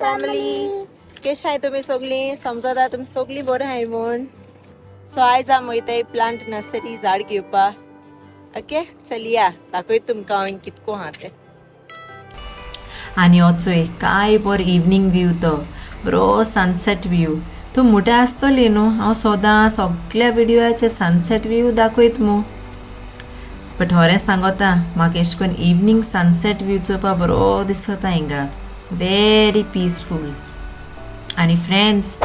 Family. कशें आहाय तुमी सगळीं? समजता तुमी सगळीं बरें आहाय म्हूण. सो आयज आमी वयताय प्लांट नर्सरी झाड घेवपा. ओके, चलया दाखयता तुमकां हांव कितको आहा तें. आनी हो चोय काय बरो इवनींग व्यू तो, बरो सनसेट व्यू. तूं मोठे आसतली न्हू, हांव सदां सगल्या विडियोचे सनसेट व्यू दाखयत मू, बट खरें सांगता म्हाका एशें करून इवनींग सनसेट व्यू चोवपा बरो दिसता हिंगा, वेरी पिसफूल. आनी फ्रेंड्स,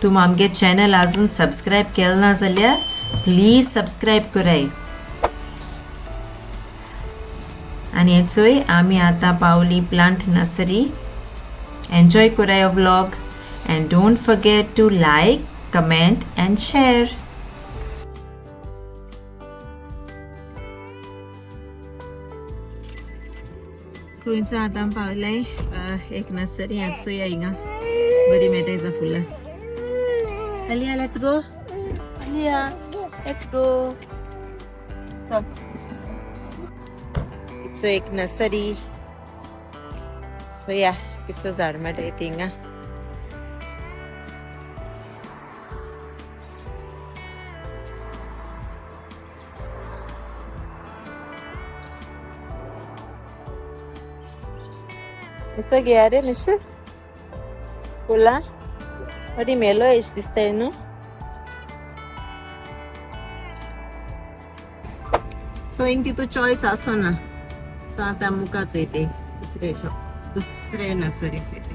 तूं आमगे चॅनल अजून सबस्क्रायब केलें ना जाल्यार प्लीज सबस्क्रायब कराय. आनी हें चोय आमी आतां पावली प्लांट नर्सरी. एन्जॉय कराय हो vlog and don't forget to like, comment and share. सुंयचो आतां पावले एक नर्सरी. हांगा चोया, हिंगा बरी मेळटा फुलां. अलिया, let's go. Aliya, let's go. चल, चो एक नर्सरी. चोया किसो झाड मेळटा थिंगा. असो घेया रे निशू फुलां. बरी मेलो एश दिसताय न्हू. सो हिंग तितू चॉयस आसो ना. सो आतां मुखार चोयते, दुसरे शॉप, दुसरे नर्सरी चोयते.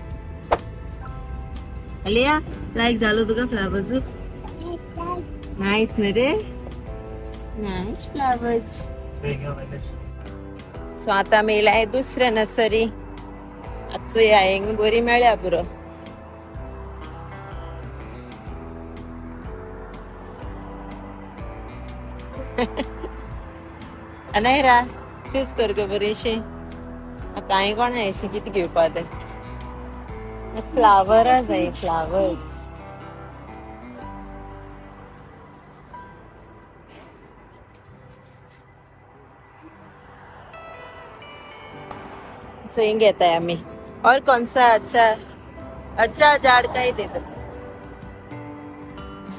अलिया, लायक जालो तुका फ्लावर्स? नायस न्ही रे? Nice flowers. सो आतां आमी येयलाय दुसरे नर्सरी. आतां चोया, हिंग बरी मेळ्या पुरो. अनायरा, चूज कर गो बरीशी. कांय कोण अशें कितें घेवपा तें. फ्लावरां जाय, फ्लावर्स. सो घेताय आमी. और कौन सा अच्छा अच्छा झाड़ का ही दे दो.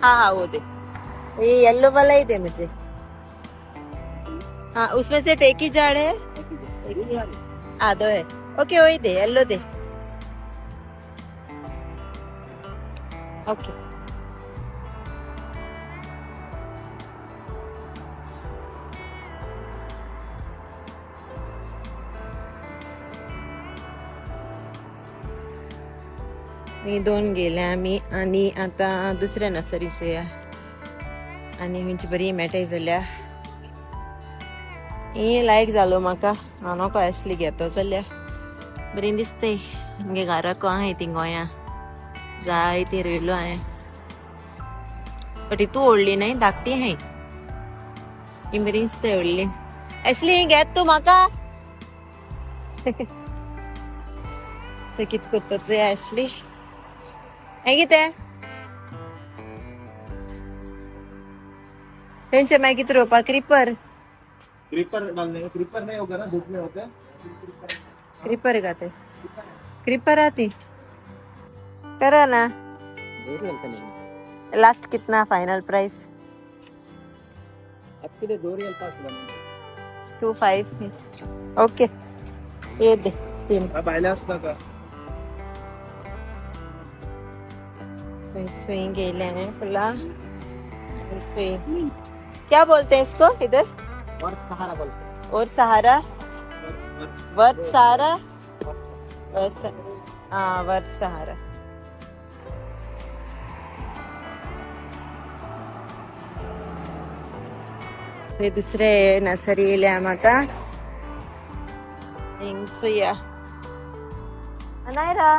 हाँ हाँ, वो दे, ये येलो वाला ही दे मुझे. हाँ, उसमें सिर्फ एक ही झाड़ है? हाँ, दो है. ओके, वही दे, येलो दे. ओके. ही दोन गेले आमी आनी आतां दुसऱ्या नर्सरीचो या. आनी खंयची बरी मेळटाय जाल्यार. ही लायक जालो म्हाका. हांव नको असली घेतो जाल्यार बरी दिसतय. आमगे घराक आहाय ती, गोंया जाय ती रोयलो हांवें, बट तूं व्हडली न्हय, धाकटी आहाय ही. बरी दिसतय व्हडली असली. ही घेत तूं म्हाका. कित करतो चोय. असली हें कितें तेंचे मागीर कितें रोवपा? क्रिपर? क्रीपर डालने का. क्रीपर नहीं होगा ना, धूप में होता है. क्रिपर का ते क्रिपर आती करा ना. 2 रियल का नहीं. लास्ट कितना फाइनल प्राइस? आपके लिए 2 रियल 5 बनेंगे. 2.5. ओके, ये दे तीन. भायले असता का? सुई सुई गेले हैं फुला. सुई क्या बोलते हैं इसको इधर? और सहारा बोलते हैं. और सहारा, वर्त सहारा. वर्त, हाँ, वर्त सहारा. हे दुसरे नर्सरी येयले आमी आतां. हिंग चोया. अनायरा,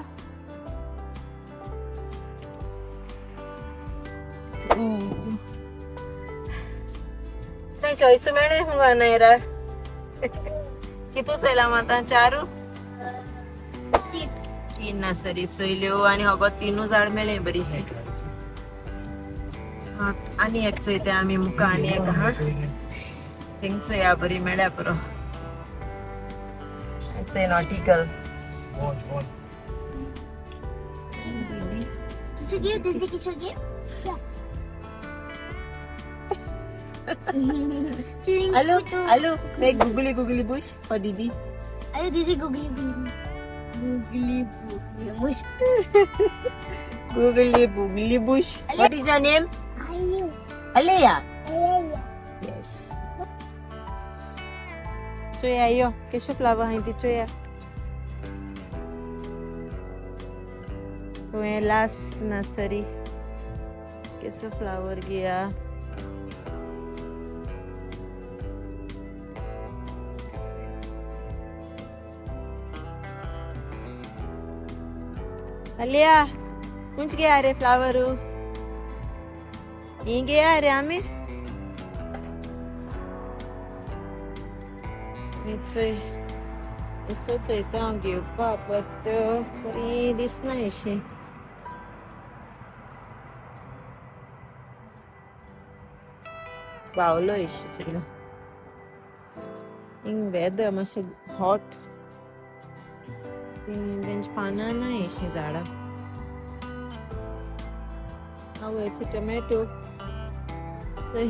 नाही चॉईस मेळ्ळें मुगो. अनायरा, कितू चोयला आतां? चारू तीन नर्सरी चोयल्यो आनी होगो तिनू झाड मेळ्ळें बरीशी. आनी एक चोयता आमी मुखार, आनी एक आहा थिंग चोया, बरी मेळ्ळ्या पुरो. It's an article. बोल बोल. किशो घे. Hello hello, make googly googly bush for दीदी. अरे दीदी, googly googly googly bush. Googly boogly bush. What is your name? आयु. अलेया. आया. यस. चोया यो केशो फ्लावर हाय ती चोया. सो हे लास्ट नर्सरी. केसो फ्लावर घेया. अलिया, कुंच गया रे फ्लावर? ही गया रे आमिर. चोय, असो चोयता हांव घेवपा, बट बरी दिसना अशी. बावलो अशी सगळं. हिंग वेदर मातशें हॉट. ती तेंची पानां ना अशीं झाडां. हांव हेचे टोमॅटो चोय.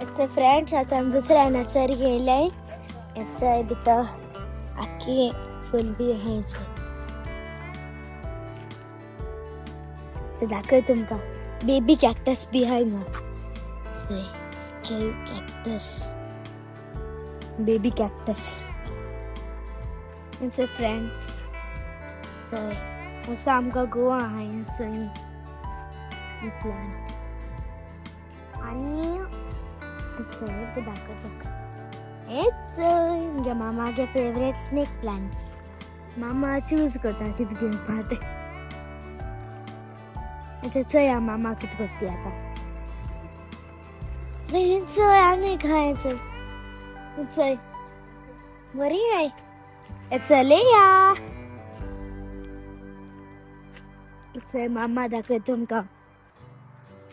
It's a friends, आता आमी दुसऱ्या नर्सरी गेले. It's भितर आख्खी फूल बी आहा. सो दाखय तुमकां. बेबी कॅक्टस बी आहा हिंगा. Cactus, baby cactus. It's a friends, असो आमकां गोवा आहा हिंग प्लांट. आनी चल ते दाखय तुमकां. हेच म्हगे मामागे फेवरेट स्नेक प्लांट. मामा चूज करता कितें घेवपा तें. अच्छा, चोया मामा कितें करता आतां. चोय, आनी एक आहा चोय. चोय, बरी आहाय. चलया. चोय, मामा दाखय तुमकां.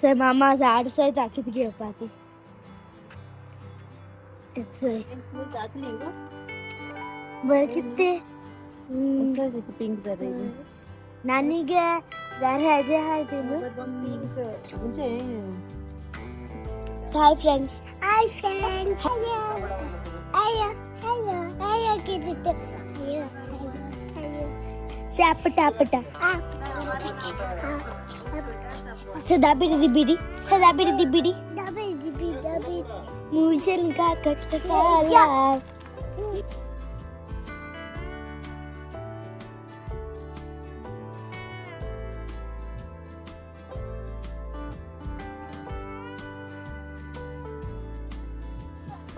चोय, मामा झाड चोयता कितें घेवपा तें. चोय. जातली गो. बरें कितें. पिंक जाता. नानी गे झाड हेजे आहाय ते न्हू. पिंक म्हणजे Hi friends. Hi friends. Hello. Hello. Hello. Hello. Hello. Hello. Sapata pata. सदा बिड़ी बिड़ी, सदा बिड़ी बिड़ी, मूलन का कटकाला.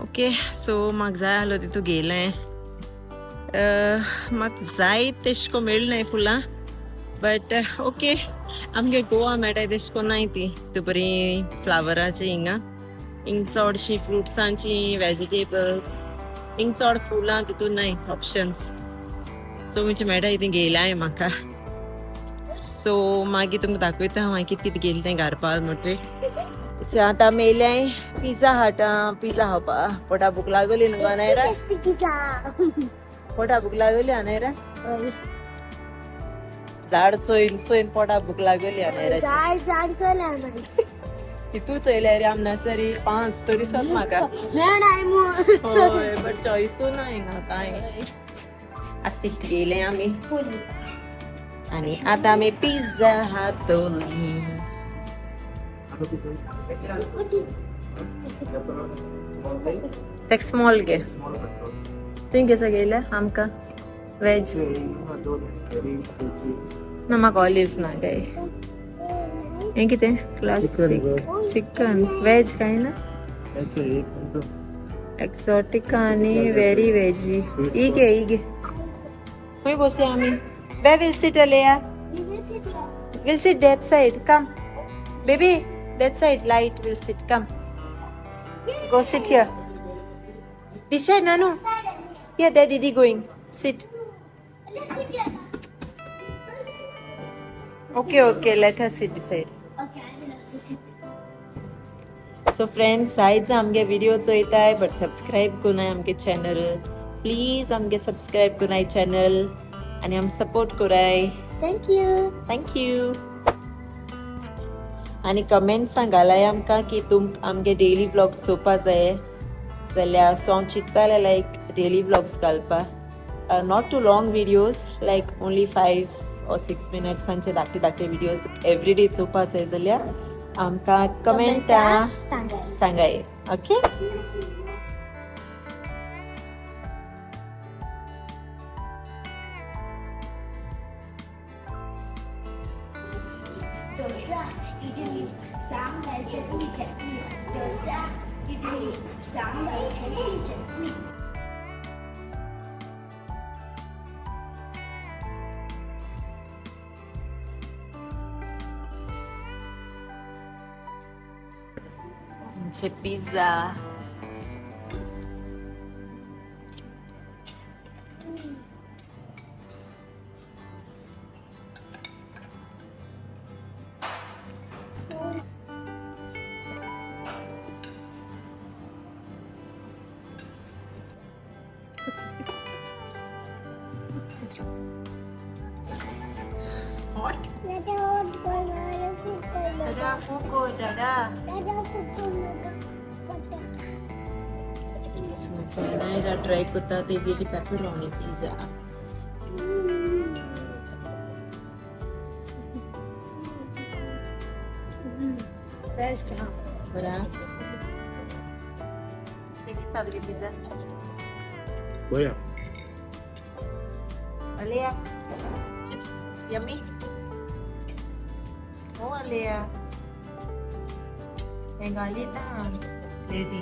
ओके, सो म्हाका जाय आहलो तितू घेयलें. म्हाका जाय तेश को मेळनाय फुलां, बट ओके, आमगे गोवा मेळटाय तेश को नाय ती. तूं बरी फ्लावराची हिंगा. हिंग चडशी फ्रुट्सांची, वेजिटेबल्स. हिंग चड फुलां तितून नाय ऑप्शन्स. सो म्हणजे मेळटाय ती घेयलां हांवें म्हाका. सो मागीर तुमकां दाखयता हांव कितें कितें घेयलें तें घालपा म्हणटरी. आतां आमी येयल्याय पिझ्झा हाटा पिझ्झा खावपा. पोटा भूक लागली न्हू गो अनायरा? Tasty pizza. पोटा भूक लागली अनायरा? झाड चोयन चोयन पोटा भूक लागली अनायराची. झाड झाड चोयला. तितू चोयल्या रे आम नर्सरी पांच तरी सोद म्हाका. मेळनाय. हय, बट चॉयसू ना हिंगा कांय. आसती, गेले आमी आनी आतां आमी पिझ्झा खातली. तेक स्मॉल घे. तुवें केसो घेयल्या? आमकां वेज ना. म्हाका ऑलिव्स ना काय. हें कितें? Classic chicken. वेज काय ना. एक्सॉटीक आनी व्हेरी वेजी. ही घे, ही घे. खंय बसया आमी? Where we'll sit, Aleya? We'll sit that side. Come, baby, that side light, we'll sit. Come, go sit here. This side, Nanu. Yeah, there Didi going. Sit. Okay, okay, let her sit this side. Okay, I will also sit. So friends, आयज आमगे video चोयताय but subscribe कोनाय आमगे channel, please आमगे subscribe कोनाय channel आनी आम support कराय. Thank you. Thank you. आनी comment सांगालाय आमकां की तुम आमगे डेली व्लॉग्स चोवपा जाय जाल्यार सो हांव चिंत्तालें लायक डेली व्लॉग्स घालपा, not too long videos, like only 5 or 6 मिनट्सांचे धाकटे धाकटे व्हिडियोज एवरी डे चोवपा जाय जाल्यार आमकां कमेंटा सांगाय. सांगाय. ओके. डोसा, इडली, सांबार, चटनी, चटनी, डोसा, इडली, सांबार, चटनी, चटनी. आमचे पिझ्झा. Hot. दादा फुको दादा. नायरा ट्राय करता तेगेली पेपरोनी पिझ्झा. बेस्ट. बरा सादरी पिझ्झा. बया. Alea, chips, yummy. Oh, Alea. Bengali ना प्लेटी.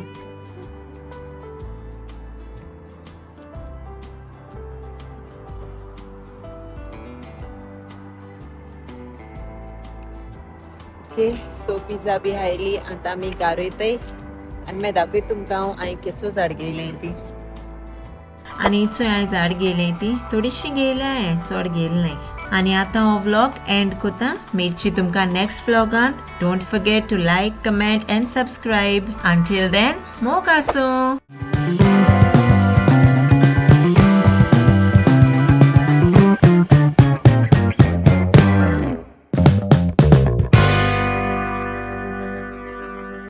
ओके, सो पिझ्झा बी हायली. आतां आमी घार वयताय आनी मागीर दाखयता तुमकां हांव हांवें केसो झाड घेयलें ती. आनी चोय हांवें झाड घेयलें ती थोडीशी घेयल्या हांवें, चड घेयलें नाय. आनी आतां हो व्लॉग एंड कोता. मेळची तुमकां next व्लॉगांत. Don't forget to like, comment and subscribe. Until then, मोग आसूं.